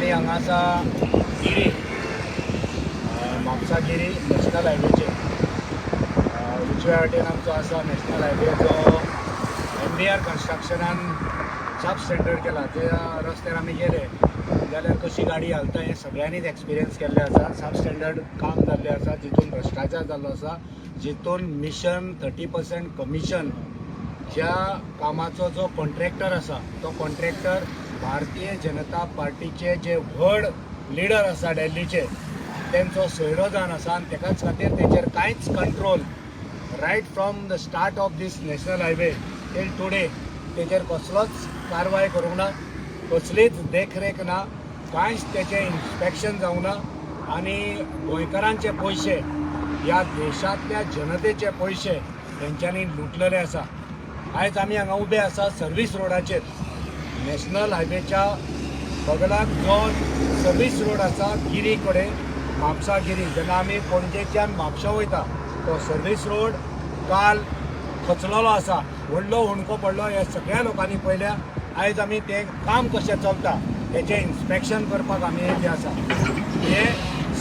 आमी हांगा आसा गिरी, म्हापसा गिरी नॅशनल हायवेचेर. उजव्या वटेन आमचो आसा नॅशनल हायवे, जो एमबीआर कन्स्ट्रक्शनान सब स्टँडर्ड केला. त्या रस्त्यार आमी गेले जाल्यार कशी गाडी हालता हें सगळ्यांनीच एक्सपिरियन्स केल्लें आसा. सब स्टँडर्ड काम जाल्लें आसा, जितून भ्रश्टाचार जाल्लो आसा, जितून मिशन 30% कमिशन, ज्या कामाचो जो कॉन्ट्रॅक्टर आसा तो कॉन्ट्रॅक्टर भारतीय जनता पार्टीचे जे व्हड लिडर आसा दिल्लीचे, तेंचो सोयरो जावन आसा आनी तेकाच खातीर तेचेर कांयच control, right from the start of this national highway till today, तेचेर कसलोच कारवाय करूंक ना, कसलीच देखरेख ना, कांयच तेचें इन्स्पेक्शन जावंक ना आनी गोंयकारांचे पयशे, ह्या देशांतल्या जनतेचे पयशे तेंच्यांनी लुटलेले आसा. आयज आमी हांगा उबे आसा सर्वीस रोडाचेर. नॅशनल हायवेच्या बगलाक जो सर्वीस रोड आसा गिरी कडेन, म्हापसा गिरी, जेन्ना आमी पणजेच्यान म्हापशा वयता, तो सर्वीस रोड काल खचलेलो आसा. व्हडलो हुंडको पडलो हे सगळ्या लोकांनी पळयल्या. आयज आमी तें काम कशें चलता तेचें इन्स्पेक्शन करपाक आमी येयल्ले आसा. हे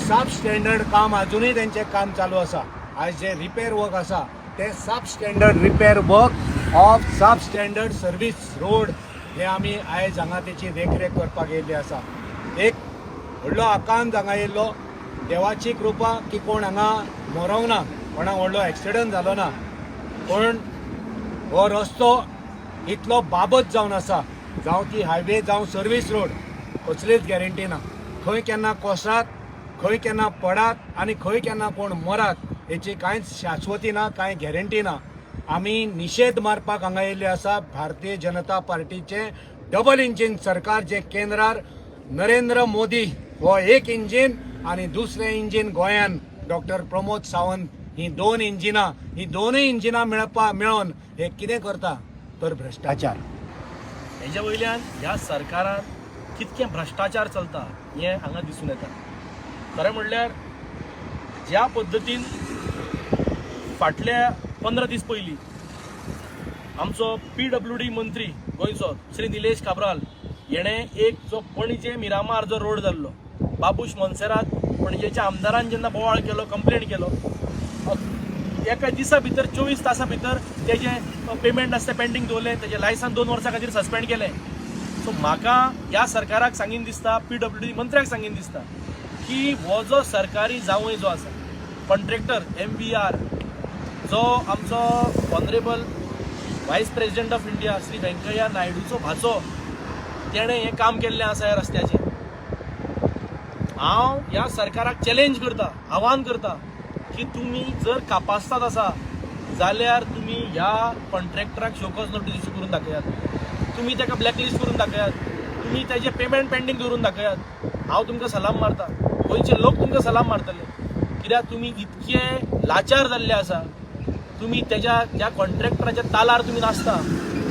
सब स्टँडर्ड काम, अजुनूय तेंचें काम चालू आसा. आयज जे रिपेर वर्क आसा ते sub standard repair work of sub standard service road हे आमी आयज हांगा तेची देखरेख करपाक येयल्ली आसा. एक व्हडलो आकांत हांगा येयल्लो. देवाची कृपा की कोण हांगा मरोंक ना, कोणाक व्हडलो एक्सिडंट जालो ना, पूण हो रस्तो इतलो बाबत जावन आसा, जावं ती हायवे जावं सर्वीस रोड, कसलीच गॅरंटी ना. खंय केन्ना कोसळात, खंय केन्ना पडात आनी खंय केन्ना कोण मरात हेची कांयच शाश्वती ना, कांय गॅरंटी ना. आमी निशेध मारपाक हांगा येयल्ले आसा. भारतीय जनता पार्टीचे डबल इंजीन सरकार, जे केंद्रार नरेंद्र मोदी हो एक इंजीन आनी दुसरें इंजीन गोंयान डॉक्टर प्रमोद सावंत, ही दोन इंजिनां, ही दोनूय इंजिनां मेळपा मेळोन हे कितें करता तर भ्रश्टाचार. हेज्या वयल्यान ह्या सरकारान कितकें भ्रश्टाचार चलता हें हांगा दिसून येता. खरें म्हणल्यार ज्या पद्दतीन फाटल्या 15 दीस पयलीं आमचो पीडब्ल्यूडी मंत्री गोंयचो श्री निलेश काब्राल हेणें एक जो पणजे मिरामार जो रोड जाल्लो, बाबूश मोन्सेरात पणजेच्या आमदारान जेन्ना बोवाळ केलो, कंप्लेन केलो, एका दिसा भितर, 24 तासां भितर तेजें पेमेंट आसता पेंडींग दवरलें, तेजें लायसन 2 वर्सां खातीर सस्पेंड केलें. सो म्हाका ह्या सरकाराक सांगीन दिसता, पीडब्ल्यूडी मंत्र्याक सांगीन दिसता की हो जो सरकारी जावंय जो आसा कॉन्ट्रॅक्टर एमबीआर, जो आमचो Honourable Vice President of India Shri Venkaiah नायडूचो भाचो, तेणें हें काम केल्लें आसा ह्या रस्त्याचें. हांव ह्या सरकाराक चॅलेंज करता, आव्हान करता की तुमी जर कापास्ताद आसा जाल्यार तुमी ह्या कॉन्ट्रॅक्टराक शोकॉज नोटीस इश्यू करून दाखयात, तुमी ताका ब्लॅकलिस्ट करून दाखयात, तुमी तेजें पेमेंट पेंडींग दवरून दाखयात. हांव तुमकां सलाम मारता, गोंयचे लोक तुमकां सलाम मारतले, कित्याक तुमी इतके लाचार जाल्ले आसा. तुमी तेज्या त्या कॉन्ट्रॅक्टराच्या तालार तुमी नासता.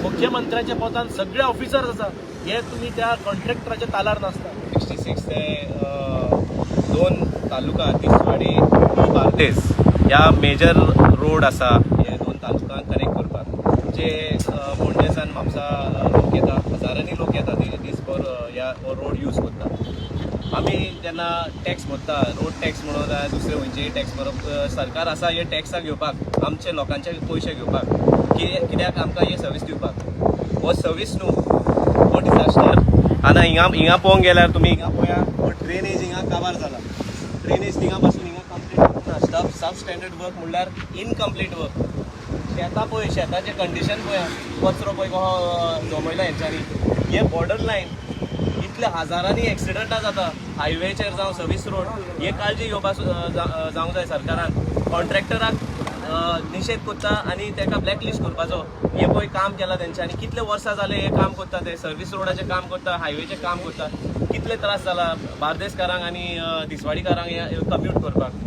मुख्यमंत्र्याच्या पोतान सगळे ऑफिसर्स आसा, हे तुमी त्या कॉन्ट्रॅक्टराच्या तालार नासता. 66 ते दोन तालुका, तिसवाडी, बार्देस ह्या मेजर रोड आसा. हे दोन तालुकांक कनेक्ट करपाक जे फोंडेसान म्हापसा लोक येता, हजारांनी लोक येता, दीसभर ह्या हो रोड यूज करता. आमी जेन्ना टॅक्स भरता, रोड टॅक्स म्हणून जाल्यार दुसरे खंयचेय टॅक्स भरप, सरकार आसा हे टॅक्सां घेवपाक, आमचे लोकांचे पयशे घेवपाक की कित्याक आमकां हे सर्वीस दिवपाक. हो सर्वीस न्हू, हो डिझास्टर. आनी हिंगा हिंगा पळोवंक गेल्यार तुमी हिंगा पळया, हो ड्रेनेज हिंगा काबार जाला. ड्रेनेज थिंगा पासून हिंगा कंप्लीट ना. सब स्टँडर्ड वर्क म्हणल्यार इनकम्प्लीट वर्क. शेतां पळय, शेताचें कंडिशन पळया, कचरो पळय कसो जमयला हेंच्यांनी. हे बॉर्डर लायन, इतले हजारांनी एक्सिडंटां जाता हायवेचेर जावं सर्वीस रोड. हे काळजी घेवपाक जावंक जाय सरकारान. कॉन्ट्रॅक्टराक निशेध करता आनी ताका ब्लॅकलिस्ट करपाचो. हे पळय काम केलां तेंच्यांनी, कितले वर्सां जाले हे काम करता ते, सर्वीस रोडाचें काम करता, हायवेचें काम करता. कितले त्रास जाला बार्देसकारांक आनी तिसवाडीकारांक हे कम्यूट करपाक.